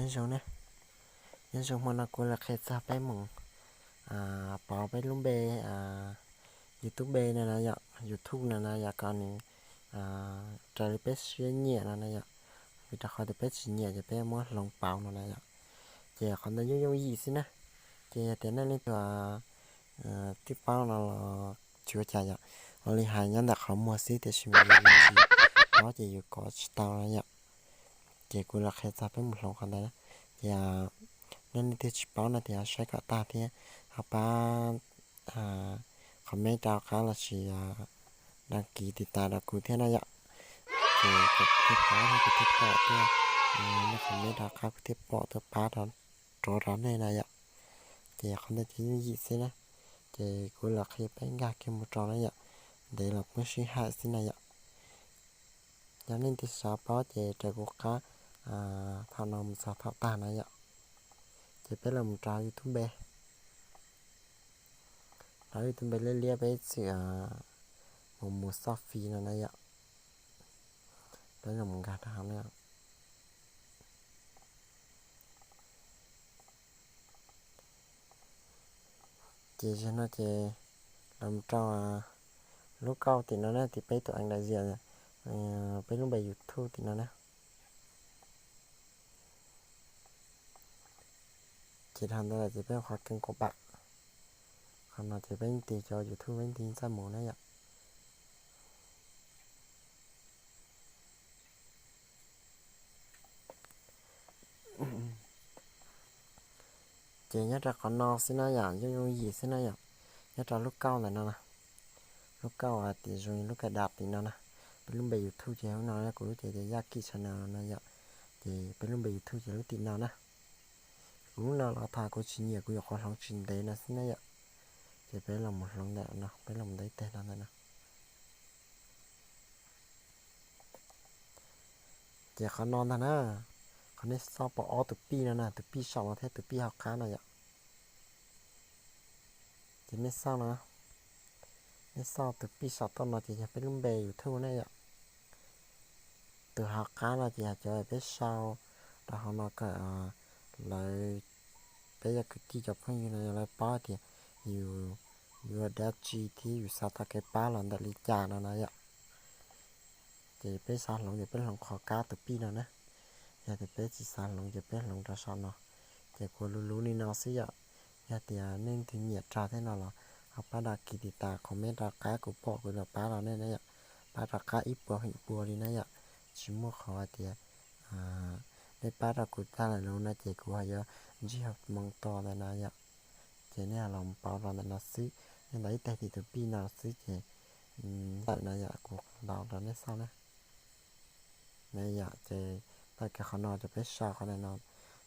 Nyob zoo ne, nyob zoo hmo no kuv los qhia txog peb mus pauv peb lub npe YouTube no na yom, YouTube no na yom, kom nws raws li peb siab nyiam no na yom. Vim rau qhov tias peb tsis nyiam ces peb muab hloov pauv no na yom. Ces qhov ntawd yooj yooj yim xwb na. Ces yog tias nej leej twg twb paub no los tsis ua cas yom. Ua li hais nyob ntawm qhov muag xwb tiam sis mas yus tsis paub ces yus kov tsis tau na yom. Ces kuv los qhia txog peb mus hloov qhov ntawd na. Ces nej leej twg tsis paub no ces ho saib kom tag thiab ho pab comment rau qab los sis đăng ký tiv tas rau kuv thiab na yom. Ces kuv thiaj pom thiab kuv thiaj pom tuaj, nej comment rau qab kuv thiaj pom tuaj pab rov rau nej na yom. Ces qhov ntawd ces yooj yim xwb na. Ces kuv los qhia peb nkag kiag mus rau na yom, ntev los poob sij hawm xwb na yom. Yog nej leej twg xav paub ces raws kuv qab thaum no mus txog thaum tag na yom. Ces peb los mus rau YouTube, rau YouTube liab liab peb txwm mus mus xauj fij no na yom. Peb los mus nkag rau hauv na. Ces zaum no ces los mus rau lub kauj tim no na, tim peb tus ảnh đại diện, peb lub npe YouTube tim no na. Ces dhau ntawd lawm ces peb mus qhov kênh của bạn. Qhov no ces peb tig cov YouTube peb tig txaj mus na yom. Ces nyob rau qhov no xwb na yom, yooj yooj yim xwb na yom. Nyob rau lub kauj ntawm no, lub kauj hais tias zoo li lub cài đặt tim no na. Peb lub npe YouTube ces lub no, kuv lub ces tias Yaj Kim channel no na yom. Ces peb lub npe YouTube ces lub tim no na. Kuv lub no los tham kuv tsis nyiam, kuv nyuam qhuav hloov tsis ntev no xwb na yom. Ces peb los mus hloov ntawm no, peb los mus ntawm ib teg no ntawm no. Ces qhov no ntag na, qhov nej xauj pom ob tus pij no na, tus pij saum no thiab tus pij hauv qab no yom. Ces nej xauj no, nej xauj tus pij saum toj no ces yog peb lub npe YouTube ne yom. Tus hauv qab no ces yog cov peb sau rau hauv no kom lawv, peb cov kwv tij cov phooj ywg no yog lawv paub tias yus yuav dab tsi thiab yus xav tau kev pab los ntawm li cas no na yom. Ces peb xav hloov ces peb hloov qhov kab tus pij no na. Yog tias peb tsis xav hloov ces peb hloov rau saum no. Ces kuv luv luv li no xwb yom. Yog tias nej leej twg nyiam rog thiab no los ho pab đăng ký tiv tas comment rov qab kuv pom kuv los pab rau nej na yom. Pab rov qab ib puas feem pua li na yom. Tsis muaj qhov hais tias nej pab rau kuv tag lawm los no ces kuv ho yuav ntsib hauv moo to ntawm no yom. Ces nej ho los pauv rau ntawm no xwb, nej ntaus ib teg tim tus pij no xwb ces ntawm no yom, kuv ntaus rau nej xauj na. Yom, ces tag kis qhov no ces peb sau qhov no,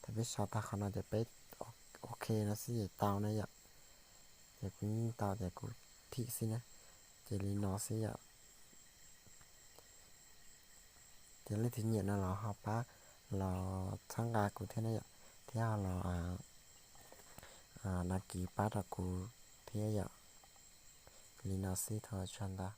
thaum peb sau tag qhov no ces peb ok no xwb ces tau na yom. Ces kuv yeej tau ces kuv thim xwb na. Ces li no xwb yom. Ces leej twg nyiam no los ho pab los txhawb nqa kuv thiab na yom, thiab ho los đăng ký pab rau kuv thiab yom. Li no xwb, thov tsaug ntau.